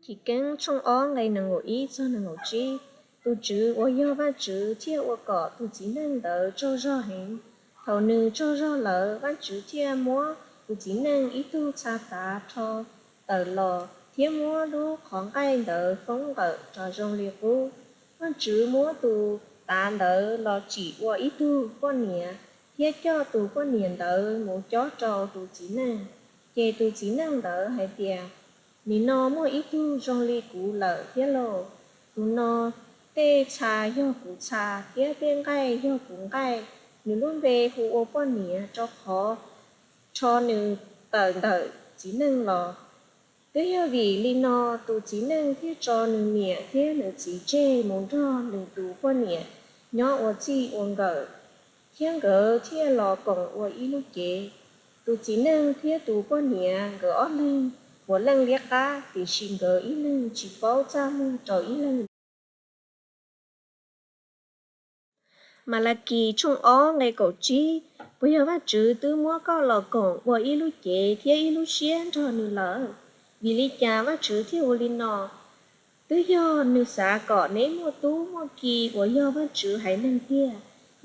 Chiv Keeb tshooj ob nqe nees nkaum ib txog nees nkaum tsib. Tus Tswv uas yog Vajtswv thiaj ua kom tus txiv neej ntawd tsaug zog heev. Thaum nws tsaug zog lawm, Vajtswv thiaj muab tus txiv neej ib tug txha tav rho tawm los thiab muab lub qhov nqaij ntawd foob nqawm kom zoo li qub. Vajtswv muab tus tav ntawd los tsim ua ib tug poj niam thiab coj tus poj niam ntawd mus cob rau tus txiv neej. Ces tus txiv neej ntawd hais tias, Nim no muaj ib tug zoo li kuv lawm thiab lauj! Tus no tej txha yog kuv txha thiab tej nqaij yog kuv nqaij. Nws lub npe hu ua poj niam, rau qhov rho nws tawm ntawm txiv neej los. Twb yog vim li no tus txiv neej thiaj tso nws niam thiab nws txiv tseg mus nrog nws tus poj niam nyob ua txij ua nkawm, thiab nkawd thiaj los koom ua ib lub cev. Tus txiv neej thiab tus poj niam nkawd ob leeg puav leej liab qab, tiam sis nkawd ib leeg tsis paub txaj muag rau ib leeg li. Malakis tshooj ob nqe kaum tsib. Puas yog Vajtswv twb muab koj los koom ua ib lub cev thiab ib lub siab nrog nws lawm? Vim li cas Vajtswv thiaj ua li no? Twb yog nws xav kom neb muaj tub muaj ki uas yog Vajtswv haiv neeg tiag.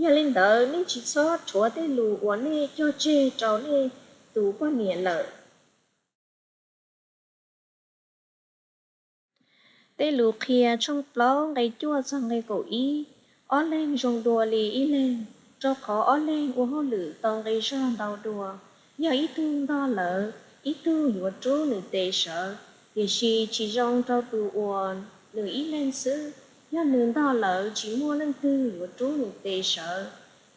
Yog li ntawd, nej tsis txhob rhuav tej lus uas nej cog tseg rau nej tus poj niam lawm. Tej Lus Qhia tshooj plaub nqe cuaj txog nqe kaum ib. Ob leeg zoo dua li ib leeg, rau qhov ob leeg ua hauj lwm tau nqi zog ntau dua. Yog ib tug ntog lawm, ib tug yuav rub nws tes sawv, tiam sis tsis zoo rau tus uas nws ib leeg xwb. Yog nws ntog lawm, tsis muaj leej twg yuav rub nws tes sawv.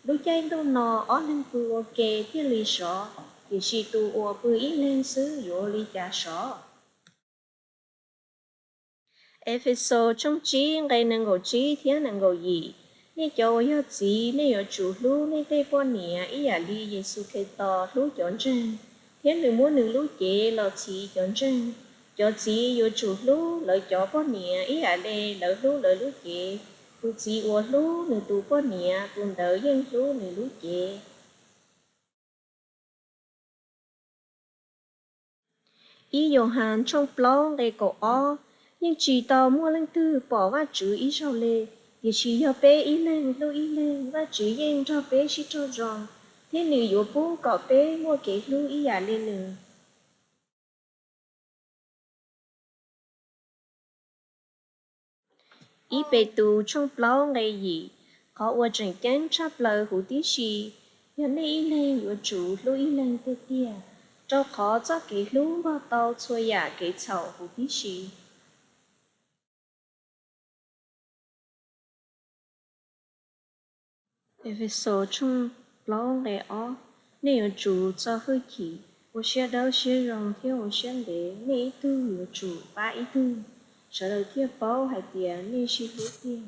Lub caij ntuj no ob leeg pw ua ke thiaj li sov, tiam sis tus uas pw ib leeg xwb yuav ua li cas sov? Efexus tshooj tsib nqe nees nkaum tsib thiab nees nkaum yim. Nej cov uas yog txiv, nej yuav tsum hlub nej tej poj niam ib yam li Yexus Khetos hlub cov ntseeg, thiab nws muab nws lub cev los txhiv cov ntseeg. Cov txiv yuav tsum hlub lawv cov poj niam ib yam li lawv hlub lawv lub cev. Tus txiv uas hlub nws tus poj niam, tus ntawd yeej hlub nws lub cev. Ib Yauhas tshooj plaub nqe kaum ob. Yeej tsis tau muaj leej twg pom Vajtswv ib zaug li, tiam sis yog peb ib leeg hlub ib leeg, Vajtswv yeej nrog peb sib raug zoo, thiab nws yuav pub kom peb muaj kev hlub ib yam li nws. Ib Petus tshooj plaub nqe yim. Qhov uas tseem ceeb tshaj plaws huv tib si yog nej ib leeg yuav tsum hlub ib leeg tiag tiag, rau qhov txoj kev hlub npog tau txhua yam kev txhaum huv tib si. Efexus tshooj plaub nqe ob. Nej yuav tsum txo hwj chim, ua siab dawb siab zoo thiab ua siab ntev. Nej ib tug yuav tsum pab ib tug, sawv daws thiaj paub hais tias nej sib hlub tiag.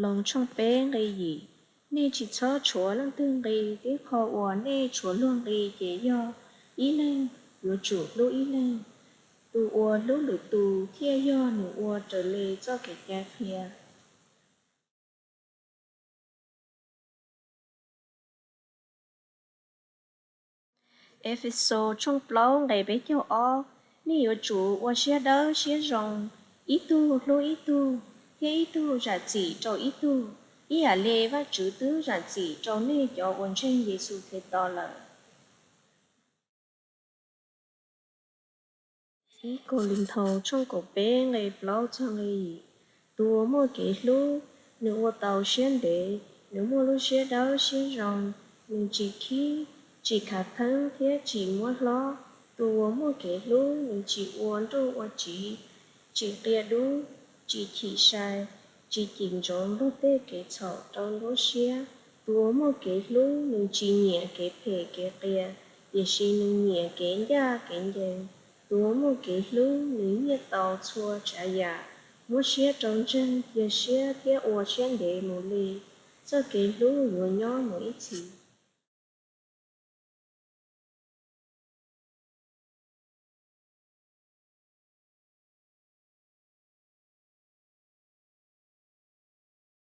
Loos tshooj peb nqe yim. Nej tsis txhob tshuav leej twg nqi, tib qho uas nej tshuav luag nqi ces yog ib leeg yuav tsum hlub ib leeg. Tus uas hlub lwm tus thiaj yog nws ua raws li txoj kev cai qhia. Efexus tshooj plaub nqe peb caug ob. Nej yuav tsum ua siab dawb siab zoo, ib tug hlub ib tug, thiab ib tug zam txim rau ib tug, ib yam li Vajtswv twb zam txim rau nej cov uas ntseeg Yexus Khetos lawm. Ib Kauleethaus tshooj kaum peb nqe plaub txog nqe yim. Tus uas muaj kev hlub, nws ua tau siab ntev, nws muaj lub siab dawb siab zoo, nws tsis khib, tsis khav theeb thiab tsis muab hlob. Tus uas muaj kev hlub, nws tsis ua nruj ua tsiv, tsis qia dub, tsis chim sai, tsis cim ntsoov luag tej kev txhaum rau nruab siab. Tus uas muaj kev hlub, nws tsis nyiam kev phem kev qias, tiam sis nws nyiam kev ncaj kev ncees. Tus uas muaj kev hlub, nws nyiaj tau txhua tsav yam, muab siab rau ntseeg, cia siab thiab ua siab ntev mus li. Txoj kev hlub yuav nyob mus ib txhis.